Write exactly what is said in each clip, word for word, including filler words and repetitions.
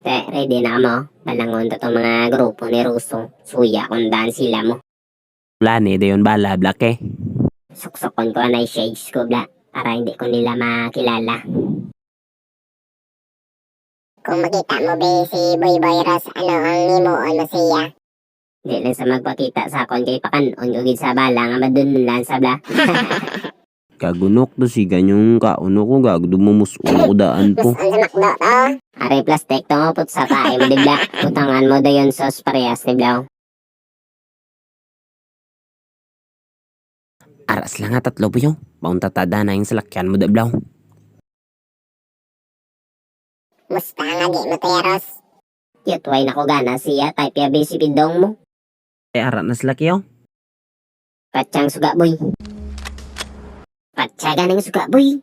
Te, ready na mo. Balangon to tong mga grupo ni Russo. Suya kung daan sila mo. Wala ni, dayon bala, Black, eh. Suksukon ko anay shades ko, Bla. Para hindi ko nila makilala. Kung makita mo, be, si Boy Boy Ros, ano ang himuon mo siya? Di lang sa magpakita sa akon kay pakan-on ko gid sa bala nga madunlan sa bla. Kagunok to si ganyong kauno ko, gagdo mo mus-on ko daan po. Mus-on sa makdo to. Aray plastic to, putsa pa, ay mo di bla. Putangan mo dayon sos parehas ni bla. Aras lang nga tatlo, buyo. Maunta ta daan ang salakyan mo, da, bla. Musta nga di mo teros? Cute, way na ko gana siya, type ya, bisi pidong mo. Eh, ara na sila, kiyo. Patsang suga, boy. Patsa ganing suga, boy.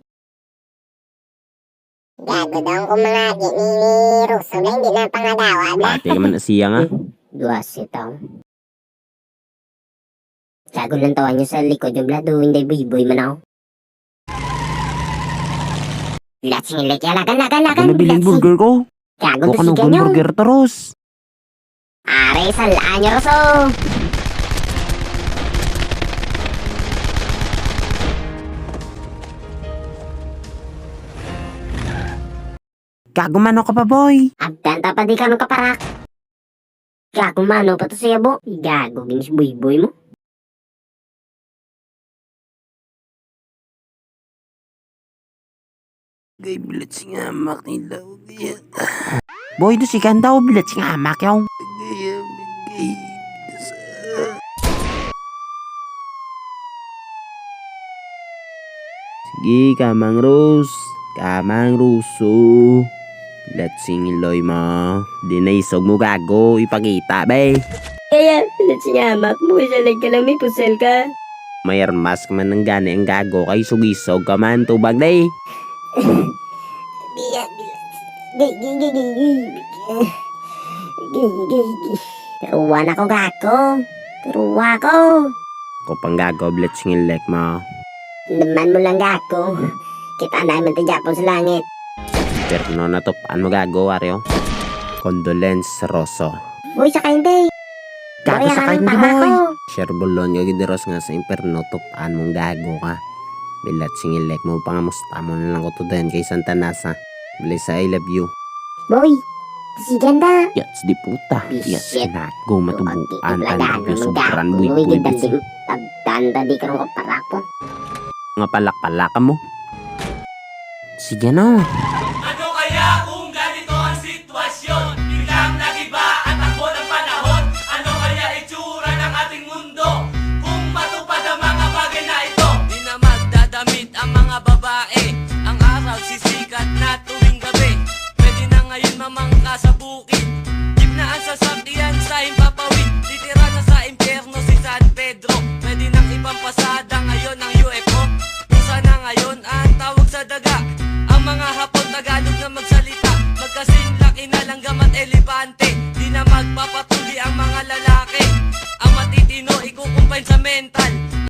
Gago daw ko mga agi ni, ni Russo na hindi na pangadawa, bla. Pati naman na siya nga. Hmm, duwa siya tao. Gago lang tawa niyo sa likod yung bla, doon day boy-boy man ako. Lasing like, ya, lagan, lagan, lagan. Ano biling burger ko? Gago to si Ganyo. Burger taros. Are, salaan niyo, Russo. Gago mano ka pa, boy. Agdan ta pa di ka nung kaparak. Gago mano pa to siya, bo. Gago, gini si boy-boy mo. Gay, bilat sing amak nila, gaya. Boy, do si ganda, oh, bilat sing amak, yaw. Gaya, gay. Sige, Kamang Rose. Kamang Russo. Bilat sing iloy mo. Di na isog mo, gago. Ipakita, bay. Kaya, bilat sing amak mo, isa lang ka lang, may pusal ka. May armas ka man ng gani ang gago kay sugisog ka man, tubag day. Ruwa na ko, gago. Ruwa ko. Ko pang gago, blitz ngilek mo. Naman mo lang, gago. Kita na man ti Japon sa langit. Pero no, natupan mo, gago, Ario. Condolence, Rosso. Uy, sa kain, day. Gago sa kain, boy. Sure, bulon nga gidiros nga sa imperno, tupan mong gago ka. Bilat singilek mo, pangamusta mo na lang ko to dayon kay Santa Nasa. Melissa, I love you. Boy, si ganda. Yats di puta. Yats di gago, matubuan, ano, sobran, boy, boy, boy. Tagdan ta di karong kaparapo. Nga palak-palak mo. Sige na. Ano kaya kung ganito ang sitwasyon? Biglang nag-iba ang takbo ng panahon. Ano kaya itsura ng ating mundo kung matupad ang mga bagay na ito? Di na magdadamit ang mga babae. Ang araw sisikat na tuwing gabi. Pwede na ngayon mamangka sa bukid. Jeep na ang sasakyan sa himpapawid. Titira na sa impyerno si San Pedro. Pwede nang ipampasada ngayon ang U F O. Usa na ngayon ang tawag sa daga. Ang mga Hapon, Tagalog na magsalita. Magkasing laki na lang gamat elepante. Di na magpapatuli ang mga lalaki. Ang matitino, ikukumpine sa mental.